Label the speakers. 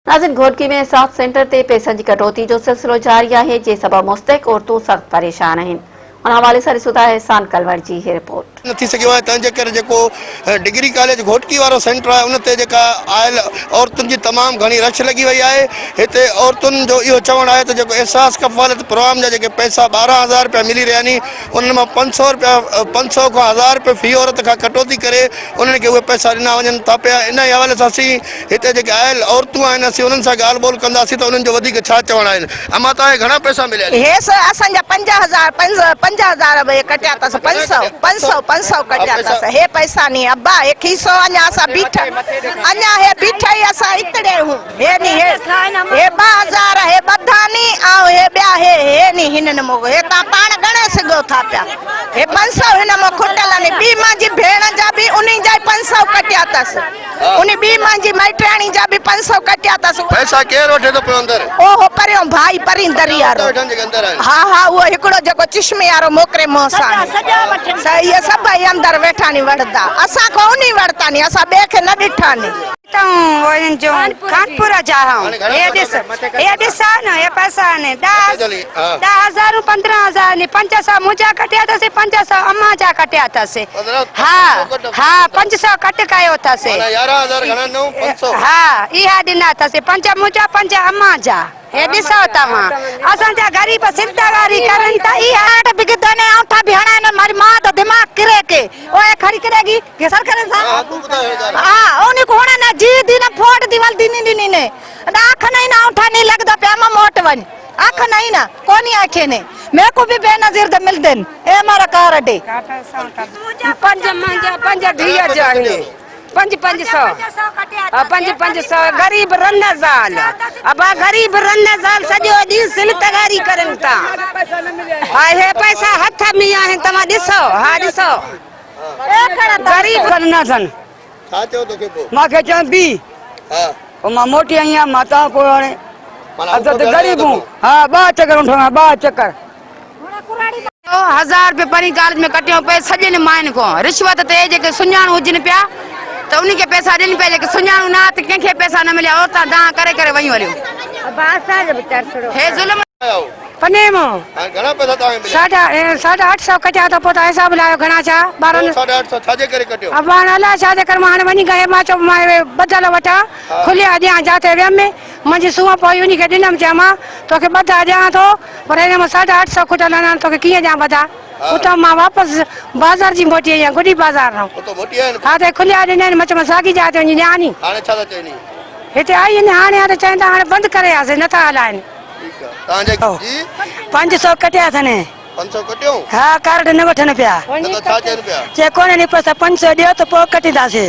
Speaker 1: ناظرين گهوٽڪي ۾ احساس سينٽر تي پئسن جي ڪٽوتي جو سلسلو جاري آهي جنهن سبب مستحق عورتون سخت پريشان آهن ان حوالي سان ڏسو ٿا احسان ڪلوڙ جي هي رپورٽ.
Speaker 2: نه ٿي سگهيو آهي تنهن جي ڪري جيڪو ڊگري ڪاليج گهوٽڪي وارو سينٽر آهي ان تي جيڪا آيل عورتن جي تمام گهڻي رش لڳي وئي آهي هتي عورتن جو اهو چوڻ آهي ته جيڪو احساس ڪفالت پروگرام جا جيڪي پئسا 12000 رپيا ملي رهيا آهن انهن مان 500 رپيا 500 کان 1000 رپيو في عورت کان ڪٽوتي ڪري انهن کي اهي پئسا ڏنا وڃن ٿا پيا ان ئي حوالي سان اسين هتي جيڪي آيل عورتون آهن اسين انهن سان ڳالهه ٻولهه ڪنداسين ته انهن جو وڌيڪ ڇا چوڻ آهن امان توهان کي گهڻا پئسا مليا آهن؟
Speaker 3: هيس اسان جا 5000 5000 به ڪٽيا اٿس 500 500 500 ڪٽيا اٿس هي پئسا ني ابا هي کيسو اڃا اسان بيٺا اڃا هي بيٺا ئي اسان اتڙي هون هي ني هي هي 2000 هي ٻڌا ني ۽ هي ٻيا هي هي ني هنن مون هي تان پاڻ ڳڻي سگهو ٿا پيا هي 500 هن مون کٽل ني ٻي مانجي ڀيڻ جا به انهي جا ئي 500 ڪٽيا اٿس انهي ٻي مانجي مائٽياڻي جا به 500 ڪٽيا اٿس.
Speaker 2: پئسا ڪير وٺي ٿو پيو اندر؟
Speaker 3: اوهو پريون ڀائي پرين دري وارو. ها ها اهو هڪڙو جيڪو چشمي وارو موڪري منهن سان آهي. سا اهي سڀئي اندر ويٺا ني وڙهندا. اسان کان انهي ورتا ني اسان ٻئي کي نه ڏٺا ني.
Speaker 4: تون وڃ جو خانپور جا هون هي ڏس هي ڏس آ نه هي پئسا آهن ڏهه هزارون 15 هزار ني 500 منهنجا ڪٽيا اٿس 500 امان جا ڪٽيا اٿس ها ها 500 ڪٽ ڪيو اٿس ها اها ڏنا اٿس پنج منهنجا پنج امان جا. هي ڏسو توهان اسان جا غريب سلطواري ڪرن ٿا اها.
Speaker 5: آٽ به گدن ۽ آنٺا به هڻائن ماري ماء ته دماغ ڪري ڪي اوهي کڙي ڪري گي گسر ڪري سا ها اوني کو هڻن جي the نه ڦوٽ the ول ديني ڏني ني اک نه نه آنٺا ني لڳدا پيا مان موٽ وڃ اک نه نه ڪوني آکي ني مي کو به بي نظير د ملدن اي مارا ڪار اڊي.
Speaker 4: پنج منهنجا پنج ڌيء جا آهن. پنج پنج سو پنج پنج سو غريب رن زال ابا غريب رن زال سڄو ڏينهن سل تغاري ڪرن ٿا ها هي پئسا هٿ ۾ آهن توهان ڏسو ها ڏسو غريب
Speaker 6: نه اٿن
Speaker 2: ڇا چيو توکي پوء
Speaker 6: ماکي چيو بي
Speaker 2: ها
Speaker 6: پوء مان موٽي آئي آهيان مان تان پوء هاڻي اسان ته غريب هون ها ٻه چڪر اٺو ٻه چڪر
Speaker 4: هزار روپيه پرين ڪاليج ۾ ڪٽيو پئي سڄن ماين کان رشوت تي جيڪي سڃاڻو هجن پيا ته انهن کي پئسا ڏين پيا جيڪي سڃاڻو نه ته ڪنهن کي پئسا نه مليا عورتان دانهن ڪري ڪري ويون هليون هي ظلم
Speaker 6: پني مون ساڍا اٺ سو ڪٽيا ته پوء ته حساب لايو گهڻا ڇا ٻارن ابا هاڻي الاء ڇا جي ڪري مان هاڻي وڃي گهي مان چيو مان اهي ٻڌل وٺان کليا ڏيان جاتي ويم منهنجي سونهن پوئي انهي کي ڏنم چيم توکي ٻڌا ڏيان ٿو پر هن مان ساڍا اٺ سو کٽل آهن توکي ڪيئن ڏيان ٻڌا اتان مان واپس بازار جي موٽي آئي آهيان گڊي بازار ران ها ته کليا ڏنا آهن مان چيم ساڳي جاء تي وڃي ڏيان ني هتي آئي آهن هاڻي ته چون ٿا هاڻي بند ڪري آياسي نٿا هلائن. 500 ڪٽيا اٿن. ها ڪارڊ نه وٺن پيا. چي ڪونهي ني پئسا 500 ڏيو ته پوء ڪٽينداسي.